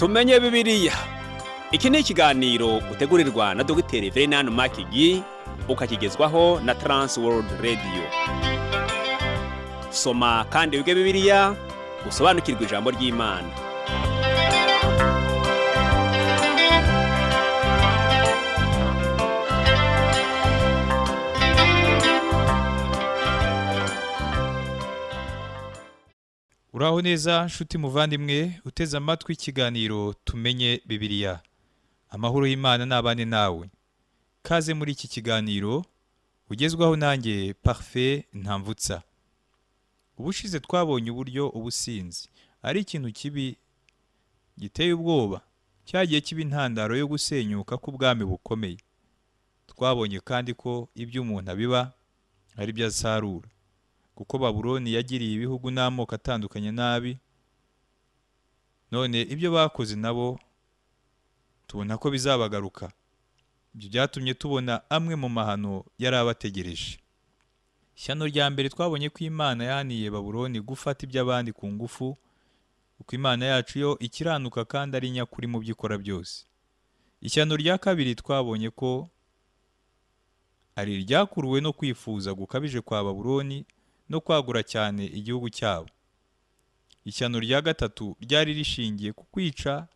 Tumenye Bibiliya. Iki ni ikiganiro utegurirwa na Dogiteri Verenani Makigi, ukakigezwaho na Trans World Radio. Soma kandi wige Bibiliya, usobanukirwe ijambo ry'Imana. Uraho neza nshuti muvandimwe uteze amatwi ikiganiro Tumenye Bibiliya. Amahoro y'Imana n'abane nawe. Kaze muri iki kiganiro ugezwaho nanjye Parfait Ntamvutsa. Ubushize twabonye uburyo ubusinzi ari ikintu kibi giteye ubwoba, cyagiye kiba intandaro yo gusenyuka k'ubwami bukomeye. Twabonye kandi ko ibyo umuntu abiba ari byo asarura, kuko Babuloni yagiriye ibihugu n'amoko atandukanye nabi, none ibyo bakoze nabo tubona ko bizabagaruka. Ibyo byatumye tubona amwe mu mahano yari abategereje. Ishyano rya mbere twabonye ko Imana yahaniye Babuloni gufata iby'abandi ku ngufu, kuko Imana yacu yo ikiranuka kandi ari nyakuri mu byo ikora byose. Ishyano rya kabiri twabonye ko ari iryakuruwe no kwifuza gukabije kwa Babuloni no kwagura cyane igihugu cyabo. Ishyano rya gatatu ryari rishingiye ku kwica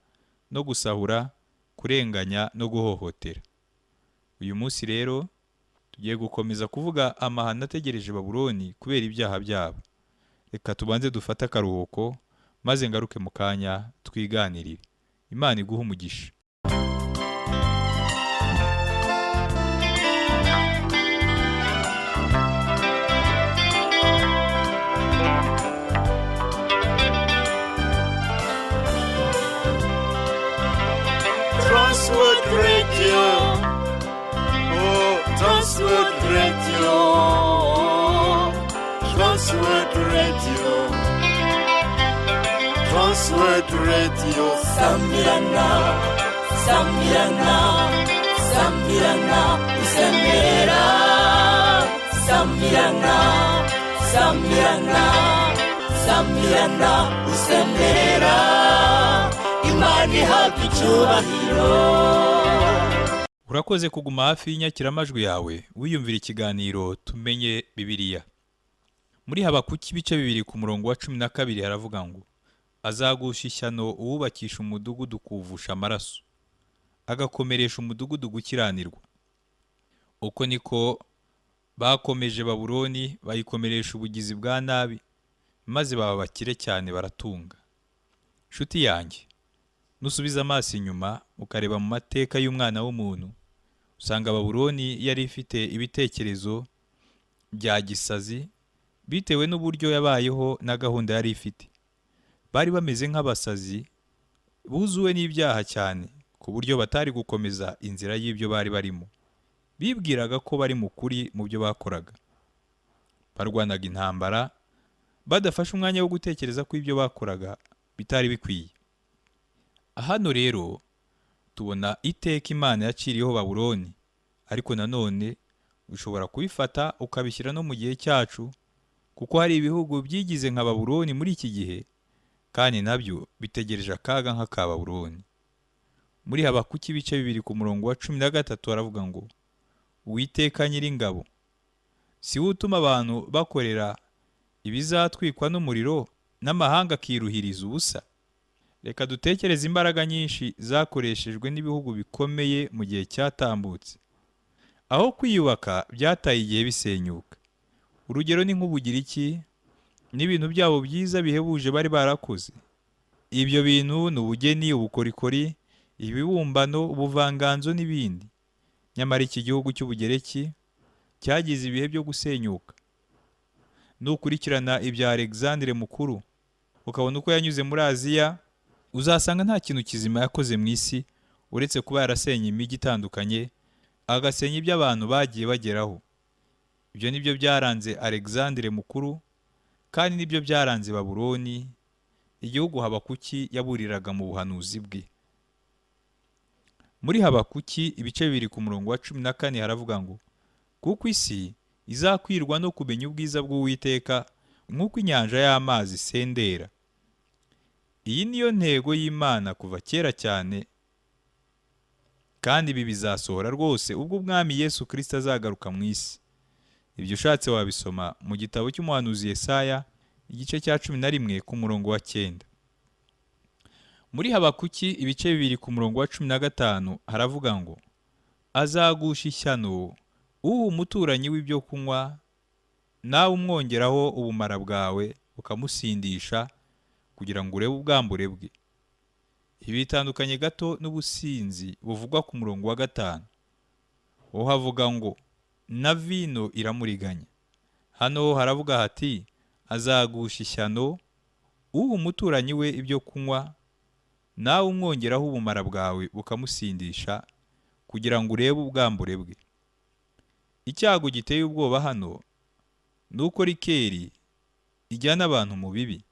no gusahura, kurenganya no guhohotera. Uyu munsi rero tugiye gukomeza kuvuga amahano ategereje Babuloni kubera ibyaha byabo. Reka tubanze dufate akaruhuko maze ngaruke mu kanya twiganirire. Imana iguhe umugisha. Transworld Radio. Oh, Transworld Radio. Transworld Radio. Transworld Radio. Sambirana, sambirana, sambirana, usemerera. Sambirana, sambirana, sambirana, usemerera. Imana ihabwa icyubahiro. Urakoze kuguma hafi y'inyakiramajwi yawe wiyumvira ikiganiro Tumenye Bibiliya. Muri Habakuki ibice 2 ku murongo wa 12 haravuga ngo: azagusha ishyano uwubakisha umudugudu kuwuvusha amaraso, agakomeresha umudugudu gukiranirwa. Uko niko bakomeje Babuloni, bayikomeresha ubugizi bwa nabi, maze baba bakire cyane baratunga. Nshuti yanjye, nusubiza amaso inyuma ukareba mu mateka y'umwana w'umuntu, usanga Babuloni yari ifite ibitekerezo bya gisazi bitewe n'uburyo yabayeho na gahunda yari ifite. Bari bameze nk'abasazi buzuwe n'ibyaha cyane ku buryo batari gukomeza inzira y'ibyo bari barimo. Bibwiraga ko bari mu kuri mu byo bakoraga. Barwanaga intambara badafashe umwanya wo gutekereza ko ibyo bakoraga bitari bikwiye. Hano rero tubona iteka Imana yaciriyeho Babuloni, ariko nanone ushobora kubifata ukabishyira no mu gihe cyacu, kuko hari ibihugu byigize nka Babuloni muri iki gihe, kandi nabyo bitegereje akaga nk'aka Babuloni. Muri Habakuki ibice 2 ku murongo wa 13 haravuga ngo: Uwiteka Nyiringabo, si we utuma abantu bakorera ibizatwikwa n'umuriro, n'amahanga akiruhiriza ubusa? Reka dutekereze imbaraga nyinshi zakoreshejwe n'ibihugu bikomeye mu gihe cyatambutse. Aho kwiyubaka byataye igihe bisenyuka. Urugero ni nk'Ubugiriki n'ibintu byabo byiza bihebuje bari barakoze. Ibyo bintu ni ubugeni, ubukorikori, ibibumbano, ubuvanganzo n'ibindi. Nyamara iki gihugu cy'Ubugereki cyagize ibihe byo gusenyuka. Nukurikirana ibya Alexandre Mukuru, ukabona uko yanyuze muri Aziya, uzasanga nta kintu kizima yakoze mu isi uretse kuba yarasenye imijyi itandukanye, agasenya ibyo abantu bagiye bageraho. Ibyo nibyo byaranze Alexandre Mukuru, kandi nibyo byaranze Babuloni, igihugu Habakuki yaburiraga mu buhanuzi bwe. Muri Habakuki ibice 2 ku murongo wa 14 haravuga ngo: kuko isi izakwirwa no kumenya ubwiza bw'Uwiteka nk'uko inyanja y'amazi isendera. Iyi niyo ntego y'Imana kuva kera cyane, kandi ibi bizasohora rwose ubwo Umwami Yesu Kristo azagaruka mu isi. Ibyo ushatse wabisoma mu gitabo cy'umuhanuzi Yesaya, igice cya 11 ku murongo wa 9. Muri Habakuki ibice 2 ku murongo wa 15 haravuga ngo: azagusha ishyano uha umuturanyi w'ibyo kunywa, nawe umwongeraho ubumara bwawe ukamusindisha, kugira ngo urebe ubwambure bwe. Ibi bitandukanye gato n'ubusinzi buvugwa ku murongo wa 5. Ho havuga ngo na vino iramuriganya. Hano haravuga hati azagusha ishyano uha umuturanyi we ibyo kunywa, nawe umwongeraho ubumara bwawe bukamusindisha, kugira ngo urebe ubwambure bwe. Icyago giteye ubwoba hano ni uko rikeri ijyana abantu mu bibi,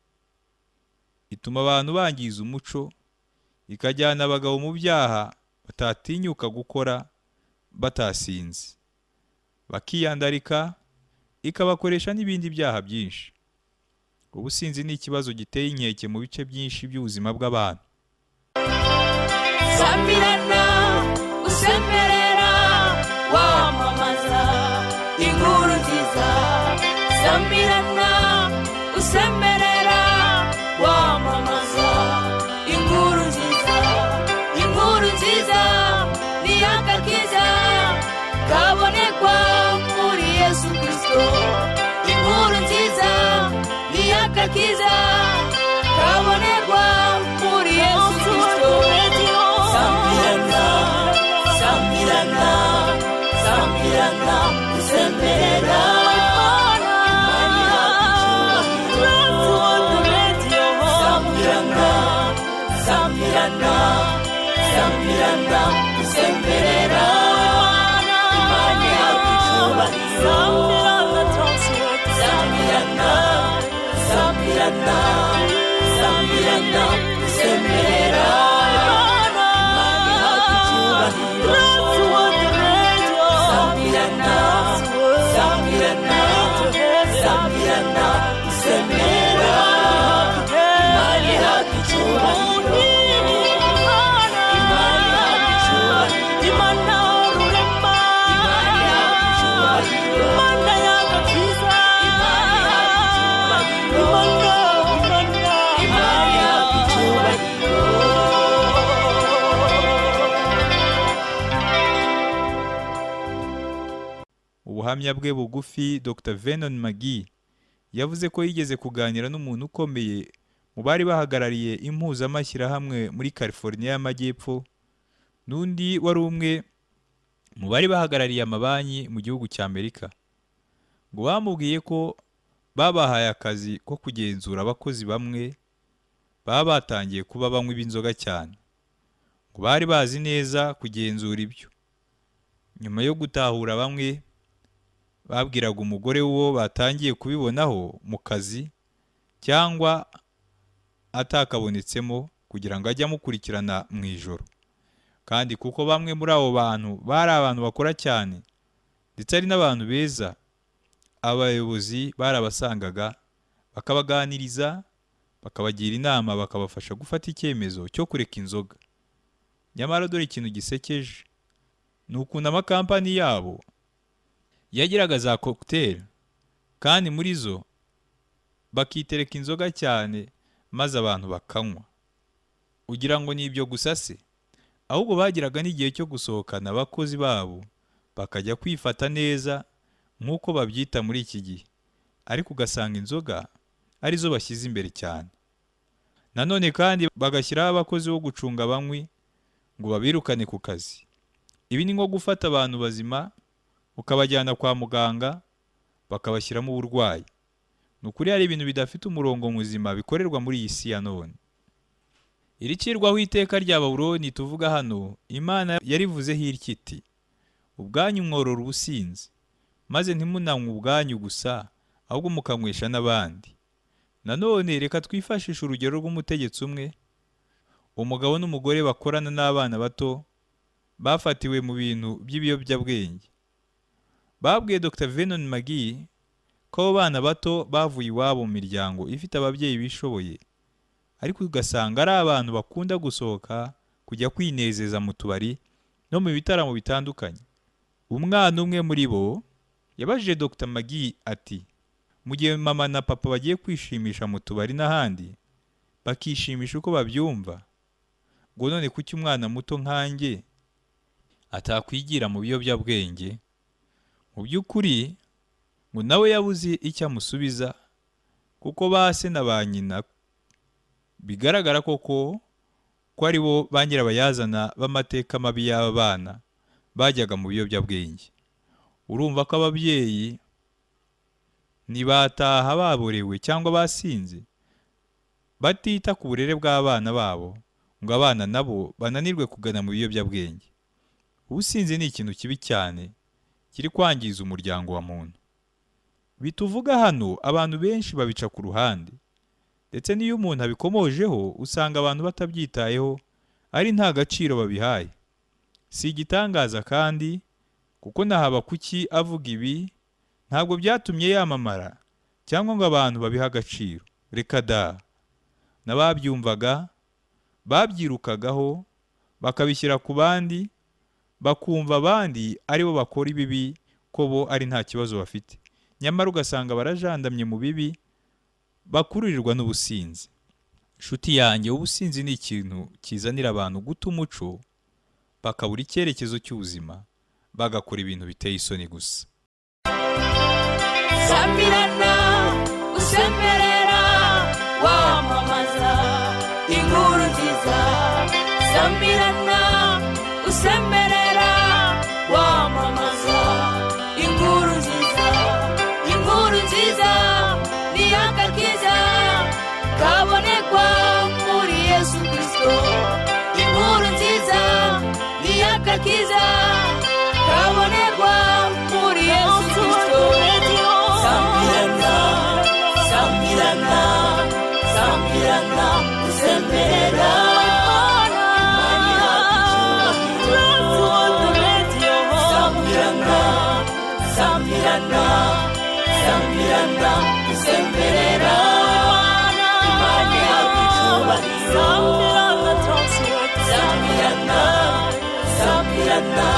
ituma abantu bangiza umuco, ikajyana abagabo mu byaha batatinyuka gukora batasinze, bakiyandarika, ikabakoresha n'ibindi byaha byinshi. Ubusinzi ni ikibazo giteye inkeke mu bice byinshi by'ubuzima bw'abantu. Samirana usemerera wamamaza inkuru nziza, Samirana usemerera wamamaza inkuru nziza, inkuru nziza ni agakiza kabonekwa muri Yesu Kristo, inkuru nziza ni agakiza kabonekwa muri Yesu Kristo. Samirana, Samirana, Samirana usemerera, Samirana, Samirana, Samirana usemerera, Imana ihabwa icyubahiro. Samirana, Samirana, Samirana usemerera, Imana ihabwa icyubahiro. Samirana, Samirana, Samirana usemerera, Imana ihabwa icyubahiro. Imana ihabwa icyubahiro. Imana ihabwa icyubahiro. Imana ihabwa icyubahiro. Imana ihabwa icyubahiro. Ubuhamya bwe bugufi, Dr. Vernon McGee yavuze ko yigeze kuganira n'umuntu ukomeye mu bari bahagarariye impuzamashyirahamwe muri California y'Amajyepfo, n'undi wari umwe mu bari bahagarariye amabanki mu gihugu cya Amerika. Ngo bamubwiye ko babahaye akazi ko kugenzura abakozi bamwe baba batangiye kuba banywa inzoga cyane. Ngo bari bazi neza kugenzura ibyo. Nyuma yo gutahura bamwe, babwiraga umugore w'uwo batangiye kubibonaho mu kazi cyangwa atakabonetsemo, kugira ngo ajye amukurikirana mu ijoro. Kandi kuko bamwe muri abo bantu bari abantu bakora cyane ndetse ari n'abantu beza, abayobozi barabasangaga bakabaganiriza, bakabagira inama, bakabafasha gufata icyemezo cyo kureka inzoga. Nyamara dore ikintu gisekeje ni ukuntu amakampani yabo yagiraga za cocktail, kandi muri zo bakitereka inzoga cyane, maze abantu bakanywa. Ugira ngo ni ibyo gusa se? Ahubwo bagiraga n'igihe cyo gusohokana abakozi babo bakajya kwifata neza nk'uko babyita muri iki gihe, ariko ugasanga inzoga arizo bashyize imbere cyane. Nanone kandi bagashyiraho abakozi bo gucunga abanywi ngo babirukane ku kazi. Ibi ni nko gufata abantu bazima ukabajyana kwa muganga bakabashyiramo uburwayi. Ni ukuri hari ibintu bidafite umurongo muzima bikorerwa muri iyi si ya none. Iri cirwaho iteka rya Babuloni tuvuga hano, Imana yarivuzeho itya iti: ubwanyu mworora ubusinzi, maze ntimunanywe ubwanyu gusa, ahubwo mukanywesha n'abandi. Nanone reka twifashishe urugero rw'umutegetsi umwe, umugabo n'umugore bakorana n'abana bato bafatiwe mu bintu by'ibiyobyabwenge. Babwiye Dr. Vernon McGee ko abo bana bato bavuye iwabo mu miryango ifite ababyeyi bishoboye, Ariko ugasanga ari abantu bakunda gusohoka kujya kwinezeza mu tubari no mu bitaramo bitandukanye. Umwana umwe muri bo yabajije Dr. Magi ati: "Mu gihe mama na papa bagiye kwishimisha mu tubari n'ahandi, bakishimisha uko babyumva, ngo none kuki umwana muto nkanjye atakwigira mu biyobyabwenge?" Mu by'ukuri ngo nawe yabuze icyo amusubiza, kuko ba se na ba nyina bigaragara koko ko ari bo ba nyirabayazana b'amateka mabi y'aba bana bajyaga mu biyobyabwenge. Urumva ko ababyeyi ntibataha baborewe cyangwa basinze, batita ku burere bw'abana babo, ngo abana nabo bananirwe kugana mu biyobyabwenge. Ubusinzi ni ikintu kibi cyane kiri kwangiza umuryango wa muntu. Bituvuga hano abantu benshi babica ku ruhande, ndetse n'iyo umuntu abikomojeho usanga abantu batabyitayeho, ari nta gaciro babihaye. Si igitangaza kandi kuko na Habakuki avuga ibi ntabwo byatumye yamamara cyangwa ngo abantu babihe agaciro. Reka da! N'ababyumvaga babyirukagaho bakabishyira ku bandi, bakumva abandi aribo bakora ibibi ko bo ari nta kibazo bafite. Nyamara ugasanga barajandamye mu bibi bakururirwa n'ubusinzi. Nshuti yanjye, ubusinzi ni ikintu kizanira abantu guta umuco, bakabura icyerekezo cy'ubuzima, bagakora ibintu biteye isoni gusa. Samirana usemerera wamamaza inkuru nziza. Samirana usemerera wamamaza inkuru nziza. Inkuru nziza ni agakiza kabonekwa muri Yesu Kristo. Inkuru nziza ni agakiza kabonekwa muri Yesu Kristo. Samirana, samirana, samirana usemerera. Samirana, samirana, samirana usemerera. Imana ihabwa icyubahiro. Samirana, samirana,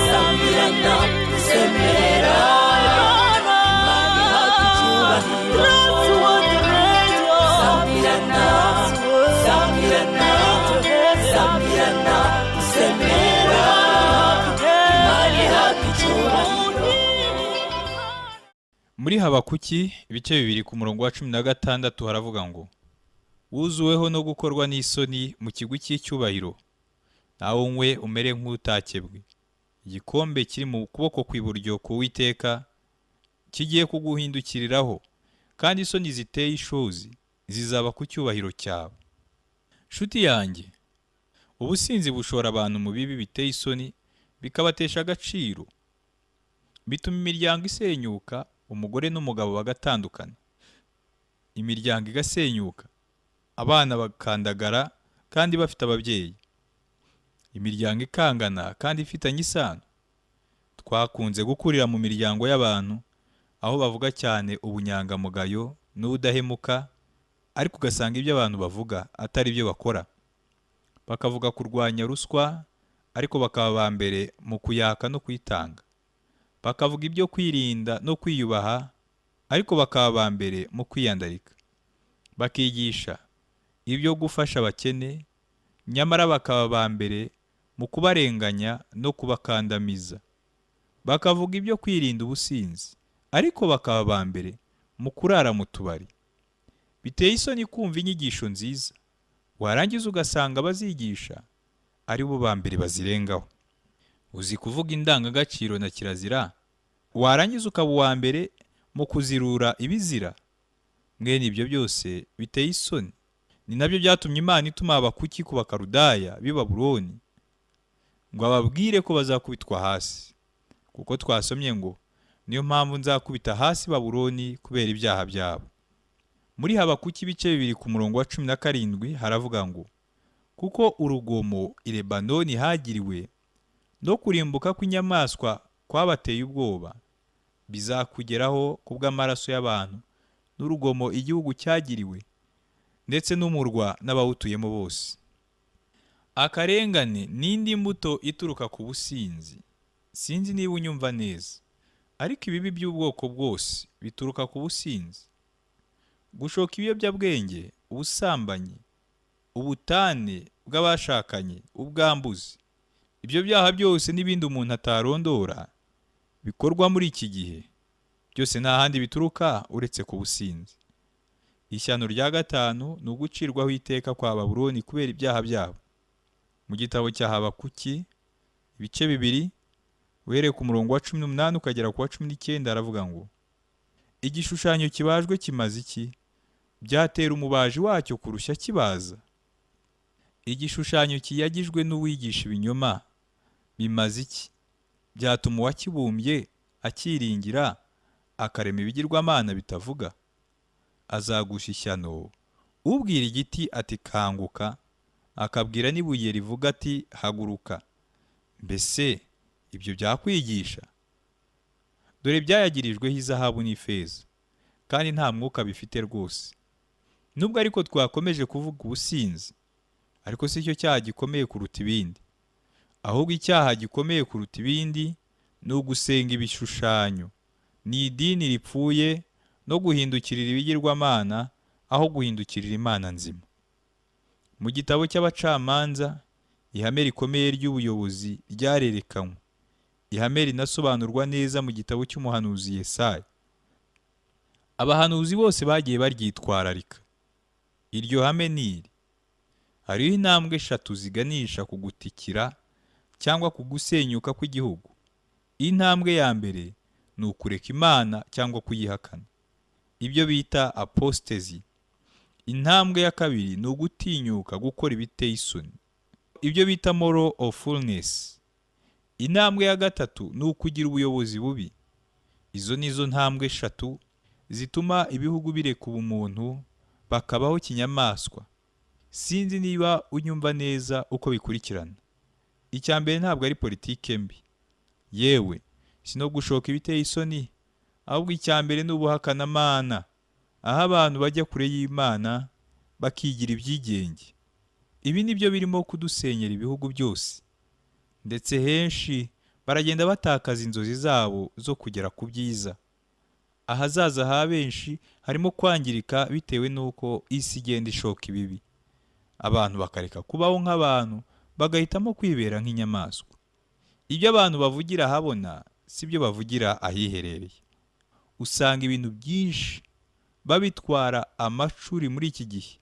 samirana usemerera. Imana ihabwa icyubahiro. Samirana, samirana, samirana usemerera. Imana ihabwa icyubahiro. Muri Habakuki ibice 2 ku murongo wa 16 haravuga ngo: "Wuzuweho no gukorwa n'isoni mu kigwi cy'icyubahiro, nawe unywe umere nk'utakebwe. Igikombe kiri mu kuboko kw'iburyo k'Uwiteka kigiye kuguhindukiriraho, kandi isoni ziteye ishozi zizaba ku cyubahiro cyawe." Nshuti yanjye, ubusinzi bushora abantu mu bibi biteye isoni, bikabatesha agaciro, bituma imiryango isenyuka, umugore n'umugabo bagatandukana, imiryango igasenyuka, abana bakandagara kandi bafite ababyeyi, imiryango ikangana kandi ifitanye isano. Twakunze gukurira mu miryango y'abantu aho bavuga cyane ubunyangamugayo n'ubudahemuka, ariko ugasanga ibyo abantu bavuga atari byo bakora. Bakavuga kurwanya ruswa, ariko bakaba aba mbere mu kuyaka no kuyitanga. Bakavuga ibyo kwirinda no kwiyubaha, ariko bakaba aba mbere mu kwiyandarika. Bakigisha ibyo gufasha abakene, nyamara bakaba aba mbere mu kubarenganya no kubakandamiza. Bakavuga ibyo kwirinda ubusinzi, ariko bakaba aba mbere mu kurara mu tubari. Biteye isoni kumva inyigisho nziza, warangiza ugasanga abazigisha ari bo ba mbere bazirengaho. Uzi kuvuga indangagaciro na kirazira, warangiza ukaba uwa mbere mu kuzirura ibizira. Mwene ibyo byose biteye isoni. Ni nabyo byatumye Imana ituma Habakuki ku Bakaludaya b'i Babuloni ngo ababwire ko bazakubitwa hasi, kuko twasomye ngo: "Niyo mpamvu nzakubita hasi Babuloni kubera ibyaha byabo." Muri Habakuki ibice 2 ku murongo wa 17 haravuga ngo: "Kuko urugomo i Lebanoni hagiriwe no kurimbuka kw'inyamaswa kwabateye ubwoba, bizakugeraho kubw'amaraso y'abantu n'urugomo igihugu cyagiriwe, ndetse n'umurwa n'abawutuyemo bose. Akarengane n'indi mbuto ituruka ku businzi. Sinzi niba unyumva neza, ariko ibibi by'ubwoko bwose bituruka ku businzi. Gushoka ibiyobyabwenge, ubusambanyi, ubutane bw'abashakanye, ubwambuzi, ibyo byaha byose n'ibindi umuntu atarondora bikorwa muri iki gihe, byose nta handi bituruka uretse ku businzi. Ishyano rya gatanu ni ugucirwaho iteka kwa Babuloni kubera ibyaha byabo. Mu gitabo cya Habakuki ibice 2 uhereye ku murongo wa 18 ukagera ku wa 19 aravuga ngo: igishushanyo kibajwe kimaze iki? Byatera umubaji wacyo kurushya kibaza? Igishushanyo kiyagijwe n'uwigisha ibinyoma bimaze iki? Byatuma uwakibumbye akiringira akarema ibigirwamana bitavuga? Azagusha ishyano ubwira igiti ati kanguka, akabwira n'ibuye rivuga ati haguruka. Mbese ibyo byakwigisha? Dore byayagirijweho izahabu n'ifeza, kandi nta mwuka bifite rwose. Nubwo ariko twakomeje kuvuga ubusinzi, ariko si cyo cyaha gikomeye kuruta ibindi. Ahubwo icyaha gikomeye kuruta ibindi ni ugusenga ibishushanyo, ni idini ripfuye no guhindukirira ibigirwamana aho guhindukirira Imana nzima. Mu gitabo cy'abacamanza, ihame rikomeye ry'ubuyobozi ryarerekanywe, ihame rinasobanurwa neza mu gitabo cy'umuhanuzi Yesaya. Abahanuzi bose bagiye baryitwararika. Iryo hame ni iri: hariho intambwe 3 ziganisha ku gutikira cyangwa ku gusenyuka kw'igihugu. Intambwe ya mbere ni ukureka Imana cyangwa kuyihakana, ibyo bita apostesi. Intambwe ya kabiri ni ugutinyuka gukora ibiteye isoni, ibyo bita moral of fullness. Intambwe ya gatatu ni ukugira ubuyobozi bubi. Izo nizo ntambwe 3 zituma ibihugu bireka ubumuntu bakabaho kinyamaswa. Sinzi niba unyumva neza uko bikurikirana. Icya mbere ntabwo ari politike mbi, yewe si no gushoka ibiteye isoni, ahubwo icya mbere ni ubuhakanamana, aho abantu bajya kure y'Imana bakigira ibyigenge. Ibi nibyo birimo kudusenyera ibihugu byose, ndetse henshi baragenda batakaza inzozi zabo zo kugera ku byiza. Ahazaza ha benshi harimo kwangirika bitewe n'uko isi igenda ishoka ibibi, abantu bakareka kubaho nk'abantu bagahitamo kwibera nk'inyamaswa. Ibyo abantu bavugira ahabona si byo bavugira ahiherereye. Usanga ibintu byinshi babitwara amacuri muri iki gihe.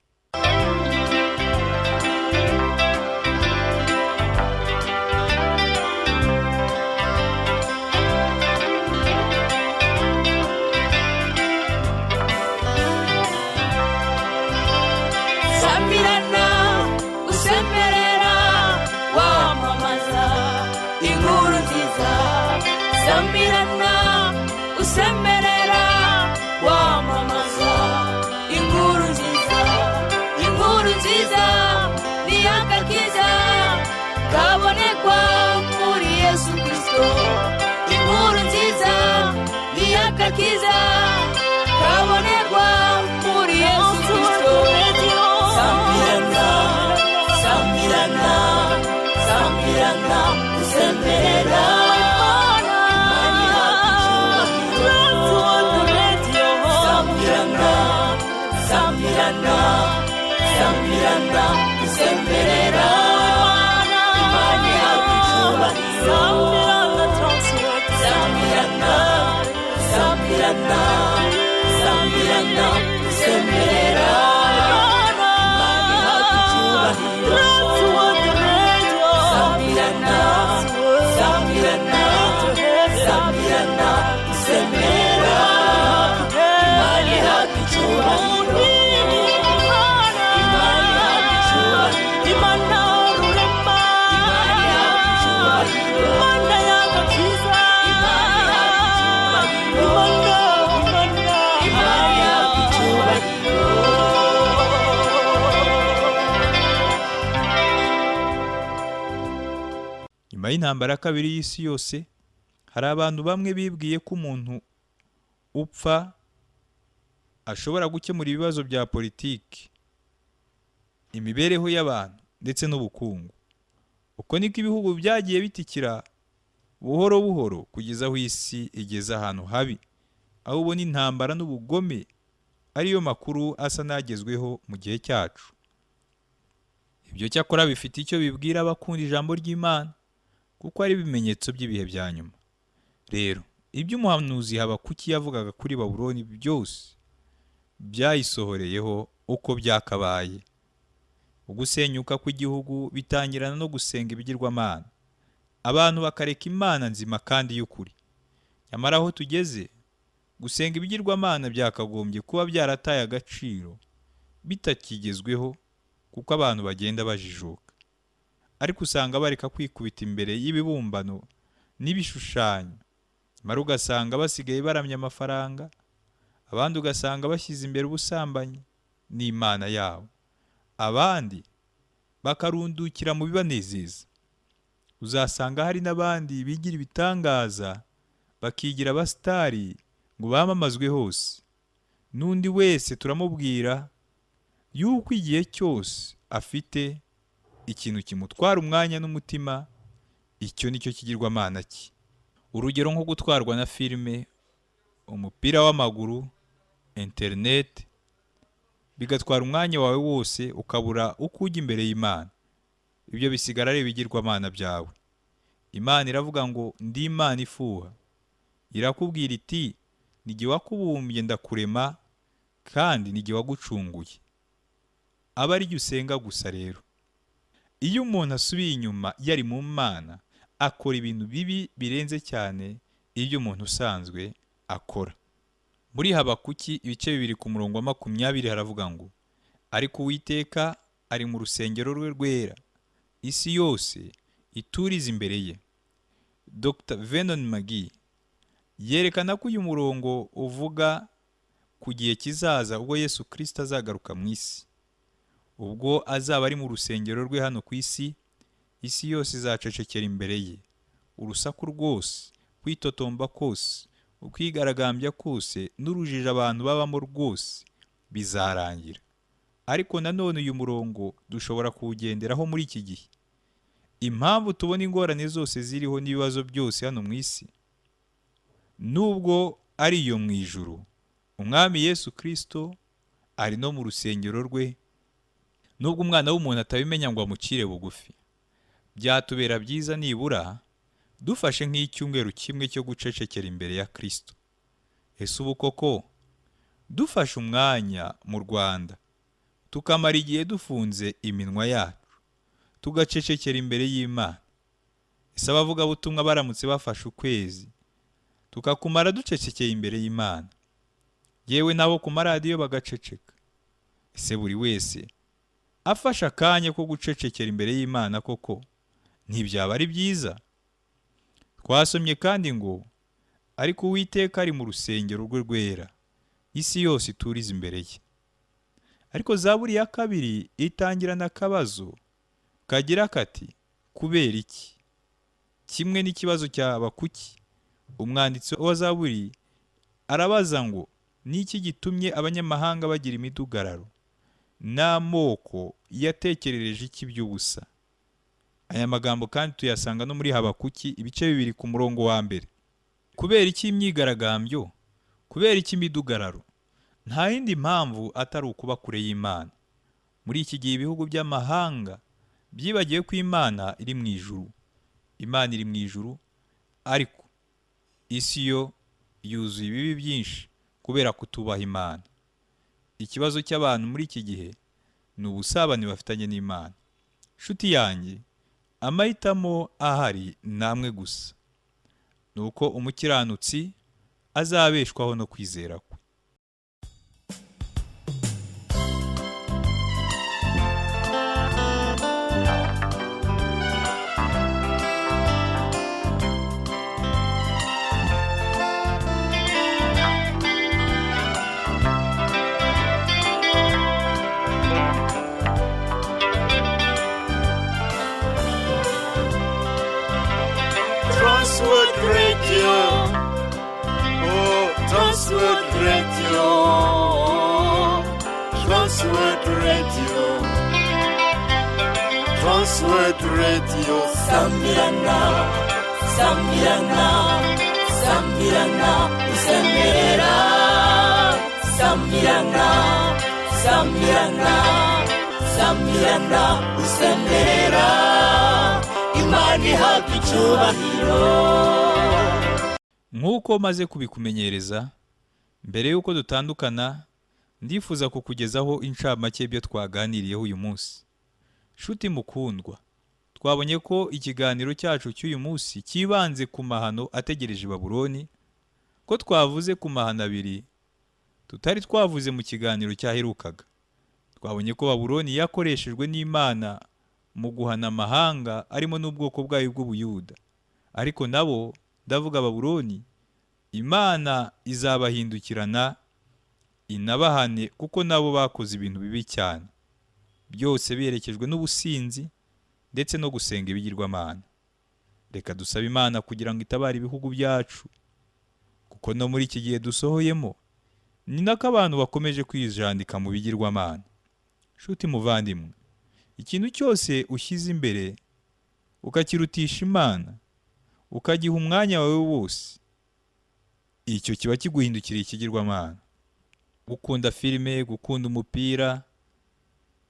Samirana usemerera wamamaza inkuru nziza. Samirana usemerera wamamaza inkuru nziza. Inkuru nziza ni agakiza kabonekwa muri Yesu Kristo. Inkuru nziza ni agakiza kabonekwa muri Yesu Kristo. Samirana, samirana, samirana usemerera. Samirana, samirana, samirana usemerera. Imana ihabwa icyubahiro. Samirana, samirana, samirana usemerera. Imana ihabwa icyubahiro. Samirana, samirana, samirana usemerera. Imana ihabwa icyubahiro. Imana ihabwa icyubahiro. Imana ihabwa icyubahiro. Imana ihabwa icyubahiro. Imana ihabwa icyubahiro. Nyuma y'intambara ya kabiri y'isi yose, hari abantu bamwe bibwiye ko umuntu upfa ashobora gukemura ibibazo bya politiki. Imibereho y'abantu ndetse n'ubukungu. Uko niko ibihugu byagiye bitikira buhoro buhoro kugeza aho isi igeze ahantu habi, aho ubona intambara n'ubugome ariyo makuru asa n'agezweho mu gihe cyacu. Ibyo cyakora bifite icyo bibwira abakunda ijambo ry'Imana, kuko ari ibimenyetso by'ibihe bya nyuma. Rero ibyo umuhanuzi Habakuki yavugaga kuri Babuloni byose byayisohoreyeho uko byakabaye. Ugusenyuka kw'igihugu bitangirana no gusenga ibigirwamana, abantu bakareka Imana nzima kandi y'ukuri. Nyamara aho tugeze, gusenga ibigirwamana byakagombye kuba byarataye agaciro, bitakigezweho, kuko abantu bagenda bajijuka. Ariko usanga bareka kwikubita imbere y'ibibumbano n'ibishushanyo, nyamara ugasanga basigaye baramya amafaranga, abandi ugasanga bashyize imbere ubusambanyi n'Imana yabo, abandi bakarundukira mu bibanezeza. Uzasanga hari n'abandi bigira ibitangaza, bakigira abasitari ngo bamamazwe hose. N'undi wese turamubwira yuko igihe cyose afite ikintu kimutwara umwanya n'umutima, icyo nicyo kigirwamana cye. Urugero nko gutwarwa na filime, umupira w'amaguru, interineti, bigatwara umwanya wawe wose, ukabura uko ujya imbere y'Imana. Ibyo bisigara ari ibigirwamana byawe. Imana iravuga ngo ndi Imana ifuha. Irakubwira iti ni jye wakubumbye ndakurema, kandi ni jye wagucunguye. Aba ari jye usenga gusa. Rero iyo umuntu asubiye inyuma yari mu Mana, akora ibintu bibi birenze cyane ibyo umuntu usanzwe akora. Muri Habakuki ibice 2 ku murongo wa 20 haravuga ngo ariko Uwiteka ari mu rusengero rwe rwera, isi yose iturize imbere ye. Dr Vernon McGee yerekana ko uyu murongo uvuga ku gihe kizaza ubwo Yesu Kristo azagaruka mu isi. Ubwo azaba ari mu rusengero rwe hano ku isi, isi yose izacecekera imbere ye. Urusaku rwose, kwitotomba kose, ukwigaragambya kose n'urujijo abantu babamo rwose bizarangira. Ariko nanone uyu murongo dushobora kuwugenderaho muri iki gihe. Impamvu tubona ingorane zose ziriho n'ibibazo byose hano mu isi, nubwo ari iyo mu ijuru, Umwami Yesu Kristo ari no mu rusengero rwe, nubwo umwana w'umuntu atabimenya ngo amucire bugufi. Byatubera byiza nibura dufashe nk'icyumweru kimwe cyo gucecekera imbere ya Kristo. Ese ubu koko dufashe umwanya mu Rwanda tukamara igihe dufunze iminwa yacu tugacecekera imbere y'Imana? Ese abavugabutumwa baramutse bafashe ukwezi tukakumara ducecekeye imbere y'Imana, yewe nabo ku maradiyo bagaceceka? Ese buri wese afashe akanya ko gucecekera imbere y'Imana koko ntibyaba ari byiza? Twasomye kandi ngo ariko Uwiteka ari mu rusengero rwe rwera, isi yose iturize imbere ye. Ariko Zaburi ya 2 itangirana akabazo kagira kati kubera iki? Kimwe n'ikibazo cya Habakuki, umwanditsi wa Zaburi arabaza ngo niki gitumye abanyamahanga bagira imidugararo, n'amoko yatekerereje iki by'ubusa? Aya magambo kandi tuyasanga no muri Habakuki ibice 2 ku murongo wa 1. Kubera iki imyigaragambyo? Kubera iki imidugararo? Nta yindi mpamvu atari ukuba kure y'Imana. Muri iki gihe ibihugu by'amahanga byibagiwe ko Imana iri mu ijuru. Imana iri mu ijuru, ariko isi yo yuzuye ibibi byinshi kubera kutubaha Imana. Ikibazo cy'abantu muri iki gihe ni ubusabane bafitanye n'Imana. Nshuti yanjye, amahitamo ahari namwe gusa, nuko umukiranutsi azabeshwaho no kwizera kwe. Transworld Radio. Oh, Transworld Radio. Transworld Radio. Transworld Radio. Sambirana, sambirana, sambirana, usemerera. Sambirana, sambirana, sambirana, usemerera. Imana ihabwa icyubahiro. Nk'uko maze kubikumenyereza, mbere y'uko dutandukana, ndifuza kukugezaho incamake y'ibyo twaganiriyeho uyu munsi. Shuti mukundwa, twabonye ko ikiganiro cyacu cy'uyu munsi cyibanze ku mahano ategereje i Babuloni, ko twavuze ku mahano abiri tutari twavuze mu kiganiro cyaherukaga. Twabonye ko Babuloni yakoreshejwe n'Imana mu guhana amahanga arimo n'ubwoko bwayo bw'Ubuyuda, ariko nabo, ndavuga Babuloni, Imana izabahindukirana inabahane, kuko nabo bakoze ibintu bibi cyane, byose biherekejwe n'ubusinzi ndetse no gusenga ibigirwamana. Reka dusabe Imana kugira ngo itabare ibihugu byacu, kuko no muri iki gihe dusohoyemo ni nako abantu bakomeje kwijandika mu bigirwamana. Nshuti muvandimwe, ikintu cyose ushyize imbere ukakirutisha Imana, ukagiha umwanya wawe wose, icyo kiba kiguhindukiriye ikigirwamana. Gukunda filime, gukunda umupira,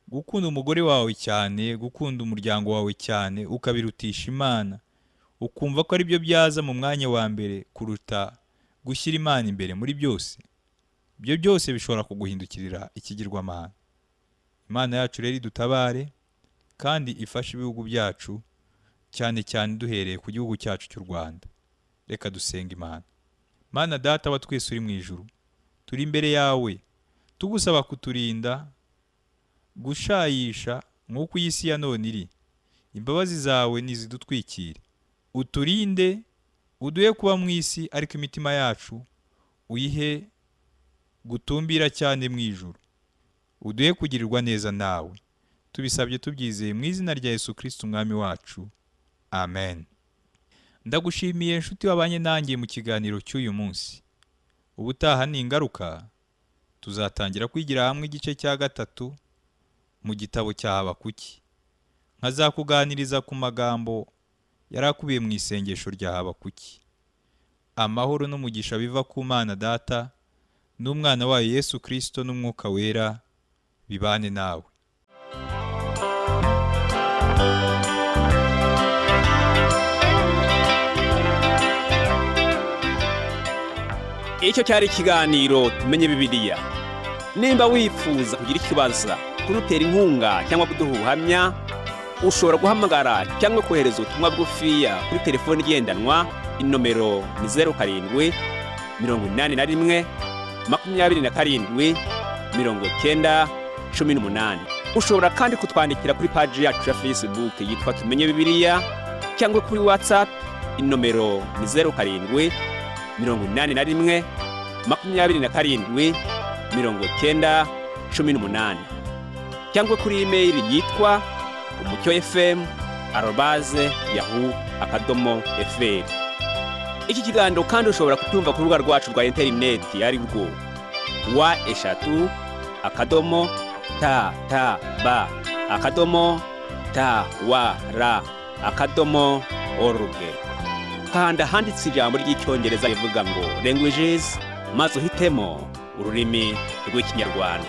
gukunda umugore wawe cyane, gukunda umuryango wawe cyane, ukabirutisha Imana, ukumva ko aribyo byaza mu mwanya wa mbere kuruta gushyira Imana imbere muri byose, ibyo byose bishobora kuguhindukirira ikigirwamana. Imana yacu rero idutabare kandi ifashe ibihugu byacu, cyane cyane duhereye ku gihugu cyacu cy'u Rwanda. Reka dusenga Imana. Mana Data wa twese uri mu ijuru, turi imbere yawe tugusaba kuturinda gushayisha nk'uko iyi si ya none iri. Imbabazi zawe nizidutwikire, uturinde, uduhe kuba mu isi, ariko imitima yacu uyihe gutumbira cyane mu ijuru, uduhe kugirirwa neza nawe. Tubisabye tubyizeye mu izina rya Yesu Kristo umwami wacu, amen. Ndagushimiye nshuti wabanye nanjye mu kiganiro cy'uyu munsi. Ubutaha ni ingaruka, tuzatangira kwigira hamwe igice cya 3 mu gitabo cya Habakuki. Nkazakuganiriza ku magambo yari akubiye mu isengesho rya Habakuki. Amahoro n'umugisha biva ku Mana Data n'umwana wayo Yesu Kristo n'Umwuka Wera bibane nawe. Icyo cyari ikiganiro Tumenye Bibiliya. Nimba wifuza kugira ikibazo, kudutera inkunga cyangwa kuduha ubuhamya, ushobora guhamagara cyangwa kohereza ubutumwa bugufiya kuri telefoni igendanwa. Inomero ni 07 81 27 90 18. Ushobora kandi kutwandikira kuri paji yacu ya Facebook yitwa Tumenye Bibiliya, cyangwa kuri WhatsApp. Inomero ni 07 81 27 90 18, cyangwa kuri email yitwa umucyo fm @yahoo.fr. Iki kiganiro kandi ushobora kucyumva ku rubuga rwacu rwa interineti, ari rwo w .t t b .t w r .org. Kanda handitse ijambo ry'icyongereza rivuga ngo languages, maze uhitemo ururimi rw'ikinyarwanda.